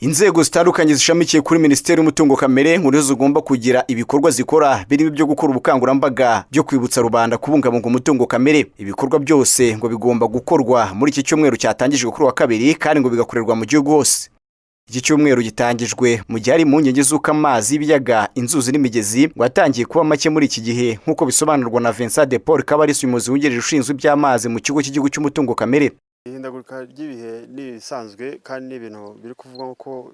Inzego zitandukanye zishamikiye kuri Minisiteri y'Umutungo Kamere ngo nizo zigomba kugira ibikorwa zikora birimo ibyo gukora ubukangurambaga byo kwibutsa rubanda kubungabunga umutungo kamere. Ibikorwa byose ngo bigomba gukorwa muri iki cyumweru cyatangijwe kuri wa kabiri, kandi ngo bigakorerwa mu gihugu hose. Iki cyumweru gitangijwe mu gihe hari impungenge z'uko amazi y'ibiyaga, inzuzi n'imigezi ngo yatangiye kuba make muri iki gihe, nk'uko bisobanurwa na Vincent de Paul Kabalisa, umuyobozi wungirije ushinzwe iby'amazi mu Kigo cy'Igihugu cy'Umutungo Kamere. Ihindagurika ry'ibihe ni ibisanzwe kandi ni ibintu biri kuvugwa nk'uko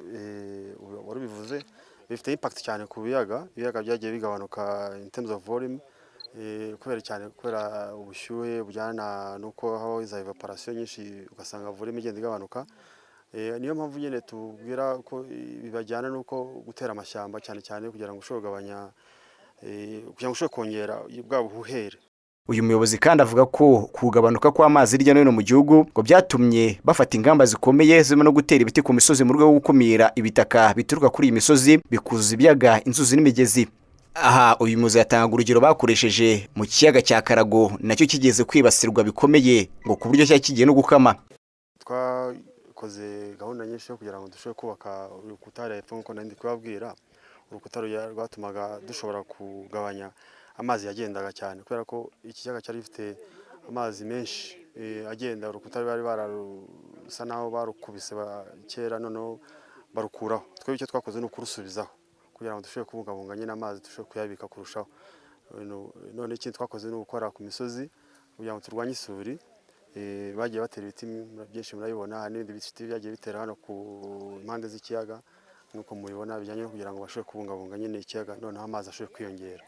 wari ubivuze, bifite impact cyane ku biyaga. Ibiyaga byagiye bigabanuka in terms of volume, kubera cyane kubera ubushyuhe bujyana n'uko habaho za evaporation nyinshi, ugasanga volume igenda igabanuka. Niyo mpamvu nyine tubwira ko bibajyana n'uko gutera amashyamba cyane cyane kugira ngo ushobore kugabanya, kugira ngo ushobore kongera bwa buhuhere. Uyu muyobozi kandi avuga ko kugabanuka kw'amazi hirya no hino mu gihugu ngo byatumye bafata ingamba zikomeye zirimo no gutera ibiti ku misozi mu rwego rwo gukumira ibitaka bituruka kuri iyi misozi bikuzuza ibiyaga, inzuzi n'imigezi. Aha uyu muyobozi yatanga urugero bakoresheje mu kiyaga cya Karago, nacyo kigeze kwibasirwa bikomeye ngo ku buryo cyari kigiye no gukama. Twakoze gahunda nyinshi yo kugira ngo dushobore kubaka urukuta hepfo, nk'uko nari ndi kubabwira. Urukuta rwatumaga dushobora kugabanya amazi yagendaga cyane, kubera ko ikiyaga cyari gifite amazi menshi agenda. Urukuta bari bararusa naho barukubise kera, noneho barukuraho. Twebwe icyo twakoze ni ukurusubizaho kugira ngo dushobore kubungabunga nyine amazi, dushobore kuyabika kurushaho. None ikindi twakoze ni ugukora ku misozi kugira ngo turwanye isuri. Bagiye batera ibiti byinshi murabibona, hari n'ibindi biti byagiye bitera hano ku mpande z'ikiyaga nk'uko mubibona, bijyanye no kugira ngo bashobore kubungabunga nyine ikiyaga, noneho amazi ashobore kwiyongera.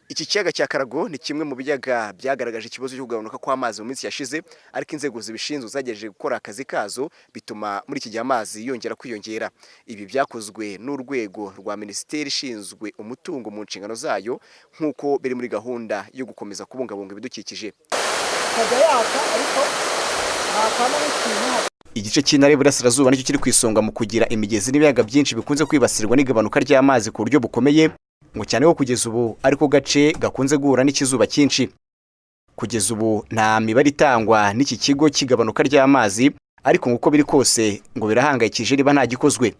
Iki kiyaga cya Karago ni kimwe mu biyaga byagaragaje ikibazo cyo kugabanuka kw'amazi mu minsi yashize, ariko inzego zibishinzwe zagerageje gukora akazi kazo, bituma muri iki gihe amazi yongera kwiyongera. Ibi byakozwe n'urwego rwa minisiteri ishinzwe umutungo mu nshingano zayo, nk'uko biri muri gahunda yo gukomeza kubungabunga ibidukikije. Ikajya yaka ariko ntakamo n'ikintu. Igice cy'Intara y'Iburasirazuba nicyo kiri ku isonga mu kugira imigezi n'ibiyaga byinshi bikunze kwibasirwa n'igabanuka ry'amazi ku buryo bukomeye, ngo cyane ko kugeza ubu ariko gace gakunze guhura n'ikizuba cyinshi. Kugeza ubu nta mibare itangwa n'iki kigo cy'igabanuka ry'amazi, ariko ngo uko biri kose ngo birahangayikishije niba nta gikozwe.